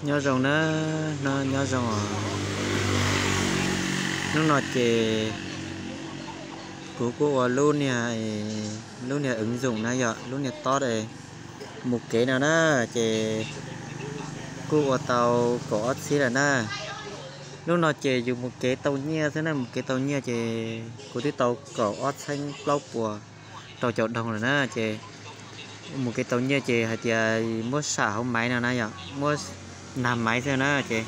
Nyob zoo na, nyob zoo os. Hnub no ces kuv kuj ua lub niag, lub niag ứng dụng na yom, lub niag tob mus kev no na, ces kuj ua tau kaum ob txhiab lawm na. Hnub no ces yus mus kev tau nyiaj xwb na, mus kev tau nyiaj ces kuv twb tau kaum ob txheeb plaub puas rau caum doog lawm na, ces mus kev tau nyiaj ces hais tias muab sam hauv maiv no na yom, muab nag maiv xwb na, ces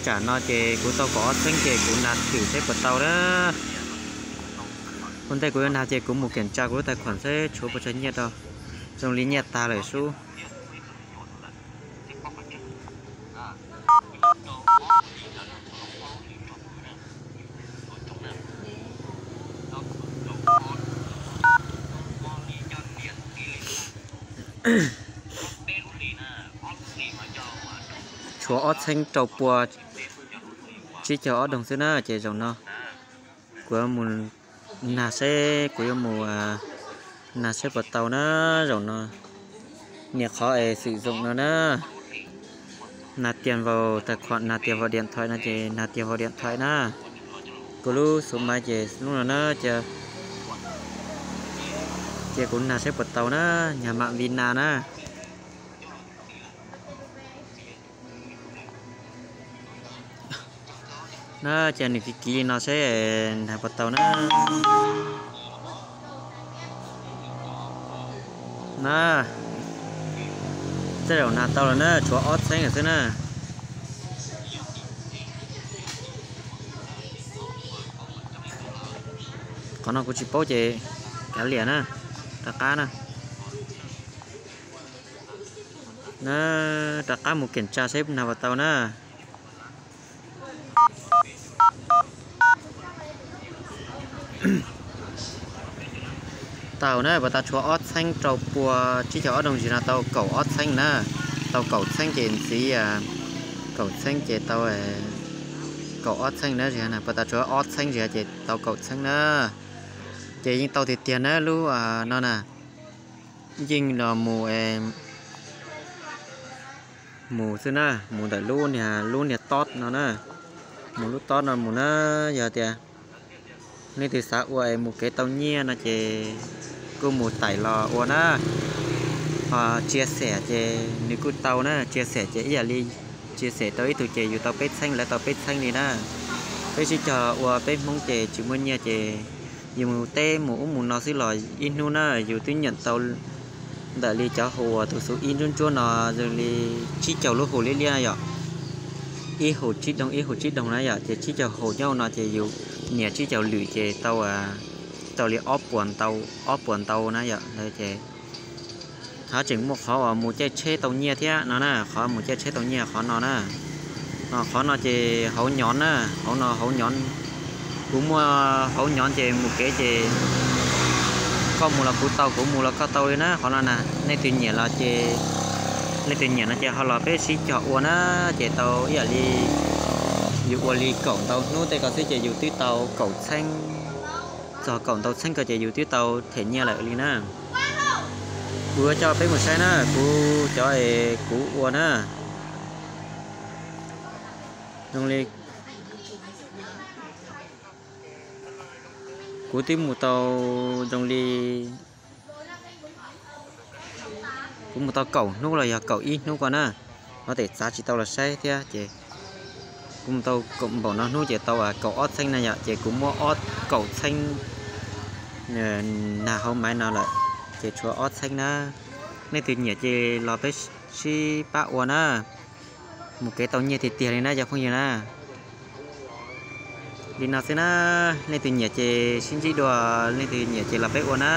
tsam no ces kuv tau kaum ob txheeb ces kuv nag thwm seb puas tau na. Ua ntej kuv yuav nag ces kuv mus kiểm tra kuv lub tài khoản seb tshuav puas tsawg nyiaj rau. Zoo li nyiaj tag lawm sub. Tshuav ob txheeb rau pua tsib caug ob doog xwb na, ces zaum no kuv yuav mus nag seb, kuv yuav mus nag seb puas tau na. Zaum no nias qhov es sử dụng no na, nạp tiền vào tài khoản, nạp tiền vào điện thoại no ces nạp tiền vào điện thoại na. Kuv lub số máy ces lub no na, ces kuv nag seb puas tau na, nhà mạng Vina na. Na ces nws kiv kiv li no seb nag puas tau na. Na, tej zaum nag tau lawm na, tshuav ob txheeb lawm xwb na. Qhov no kuv tsis paub ces kav liam na, rov qab na. Na, rov qab mus kiểm tra seb nag puas tau na. Tau na, puas tau tshuav ob txheeb rau pua tsib caug ob doog zis no tau kaum ob txheeb na. Tau kaum txheeb ces ntxiv, kaum txheeb ces tau kaum ob txheeb na, zis no puas tau tshuav ob txheeb zis no ces tau kaum txheeb na. Ces yeej tau tiag tiag na lub no na. Yeej los mus, mus xwb na, mus ntawm lub niag, lub niag tob no na. Mus lub tob no mus na, yog tias leej twg xav ua es mus kev tau nyiaj no ces kuj mus tải los ua na. Ho chia sẻ ces nws kuj tau na, chia sẻ ces ib yam li chia sẻ tau ib tug ces yus tau peb txheeb, lawv tau peb txheeb li na. Peb sib cog ua, peb Hmoob ces tsis muaj nyiaj ces yus mus teb mus ub mus no xwb los ib hnub na yus twb nyeem tau ntawm li cov hu uas tus xuv ib ntsuab ntsuab no zoo li tsib caug lub hu liab liab na yom. Ib hu tsib doog ib hu tsib doog na yom, ces tsib caug hu nyob no ces yus nias tsib caug lwm ces tau, tau li ob puas ntau, ob puas ntau na yom. Ces ho tseem muaj qhov uas mus caij tsheb tau nyiaj thiab no na, qhov mus caij tsheb tau nyiaj qhov no na. Qhov no ces hauv nyob na, hauv no hauv nyob, kuv muaj hauv nyob ces mus kev ces koj mus los kuv tau, kuv mus los koj tau li na. Qhov no na, leej twg nyiam los ces, leej twg nyiam no ces ho los peb sib cog ua na. Ces tau ib yam li yus ua li kaum ntau hnub tej ko xwb ces yus twb tau kaum txheeb, txog kaum ntau txheeb ko ces yus twb tau them nyiaj lawm li na. Kuv yuav coj peb mus saib na, kuv cov es kuv ua na. Zoo li kuv twb mus tau, zoo li kuv mus tau kaum hnub los yog kaum ib hnub ko na, no tej txav tsis tau los saib thiab ces kuv mus tau npaum no hnub ces tau kaum ob txheeb na yom, ces kuv muab ob, kaum txheeb nag hauv maiv no lawm, ces tshuav ob txheeb na. Leej twg nyiam ces los peb sib pab ua na. Mus kev tau nyiaj tiag tiag li na cov phooj ywg na. Li no xwb na, leej twg nyiam ces sib ntsib dua, leej twg nyiam ces los peb ua na.